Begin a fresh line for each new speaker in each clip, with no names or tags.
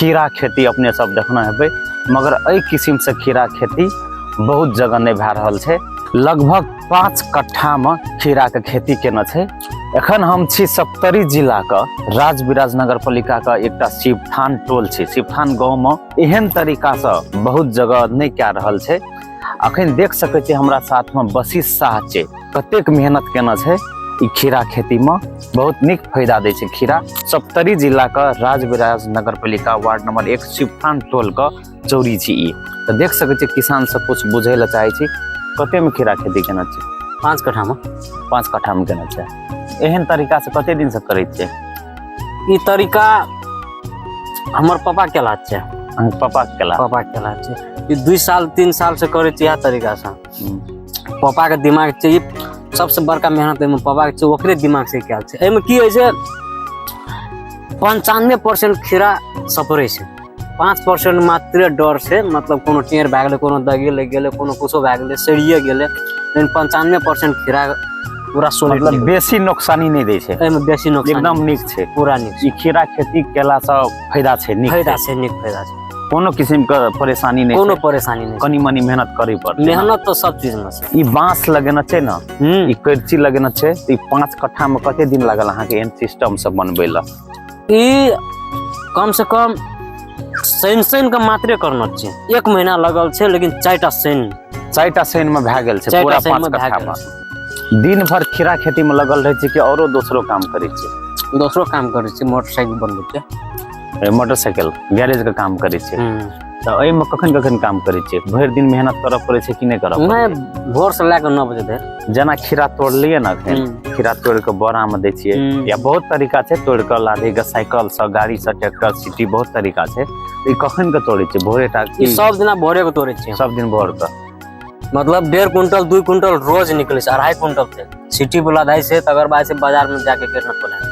खीरा खेती अपने सब देखने हेबै, मगर एहि किसिम से खीरा खेती बहुत जगह नहि भए रहल छै। लगभग 5 कट्ठा में खीरा के खेती केने छै। एखन हम छी सप्तरी जिला के राजविराज नगर पालिका के एकटा शिवथान टोल छै। शिवथान गाँव में एहन तरीका से बहुत जगह नहि कए रहल छै। अखन देख सकै छी हमरा साथ में बशीष शाह छै, कतेक मेहनत केने छै ई खीरा खेती में, बहुत नीक फायदा दै छै खीरा। सप्तरी जिला के राजविराज नगर पालिका वार्ड नंबर 1 शिवथान टोल के चौरी छी ई। तऽ देख सकै छी किसान सब कुछ बुझै लए चाहै छी। कते में खीरा खेती केने छै?
5 कट्ठा में।
5 कट्ठा में केने छै। एहन तरीका से कते दिन से करै छियै?
ई तरीका हमर पापा केला छै।
अहाँके पापा केला?
पापा केला छै। ई 2 साल 3 साल से करै छियै इएह तरीका से। पापा के दिमाग छै, ई सबसे बड़का मेहनत एहिमे पापा के छै, ओकरे दिमाग से कयल छै। एहिमे की होइ छै, 95% खीरा सपरै छै, 5% मात्र डर छै, मतलब कोनो टेर भए गेलै, कोनो दगी लागि गेलै, कोनो कुछो भए गेलै, सड़िए गेलै, लेकिन 95% खीरा पूरा सोलिड।
मतलब बेसी नुकसानी नहि दै छै
एहिमे, बेसी नुकसान
एकदम नीक छै,
पूरा नीक
ई खीरा खेती केला से फायदा छै, नीक
फायदा छै, नीक फायदा छै।
कोनो किसिम के परेशानी नहि,
कोनो परेशानी नहि।
कनी मनी मेहनत करे पड़तै।
मेहनत तऽ सब चीज मे छै।
ई बांस लगेने छै ने, ई करची लगेने छै, ई 5 कट्ठा में कते दिन लागल अहाँके एहन सिस्टम सब बनबै लए?
ई कम से कम शनि शनि के मात्रे करना छै, 1 महीना लगल छै, लेकिन 4टा शनि।
4टा शनि में भए गेल छै पूरा 5 कट्ठा में। दिन भर खीरा खेती में लगल रहै छै कि औरो दोसरो काम करै छै?
दोसरो काम करै छै, मोटरसाइकिल बनबै छै।
मोटरसाइकिल गैरेज के काम करै छै। तऽ एहिमे कखन कखन काम करै छियै? भरि दिन मेहनत करऽ पड़ै छै कि नहि करऽ?
नहि, भोर से लए कऽ 9 बजे धरि।
जेना खीरा तोड़लियै ने अखन, खीरा तोड़ि कऽ बोरा मे दै छियै या बहुत तरीका छै तोड़ि कऽ लादे के, साइकिल से, गाड़ी से, ट्रैक्टर, सिटी, बहुत तरीका छै। ई कखन के तोड़ै छियै? भोरे टा?
ई सब दिना भोरे के तोड़ै छियै।
सब दिन भोर के?
मतलब 1.5 क्विंटल 2 क्विंटल रोज निकलै छै, 2.5 क्विंटल छै सिटी वाला दै छै, तकर बाद से बाजार में जाके केना पड़े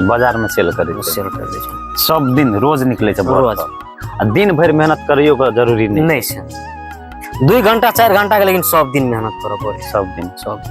बाजार में सेल करै छै।
सेल कर दै छै।
सब दिन रोज निकलै छै भोर
रोज।
के। आ दिन भरि मेहनत करैयो के जरूरी
नहि छै, 2 घंटा 4 घंटा के, लेकिन सब दिन मेहनत करऽ पड़ै छै।
सब दिन।
सब।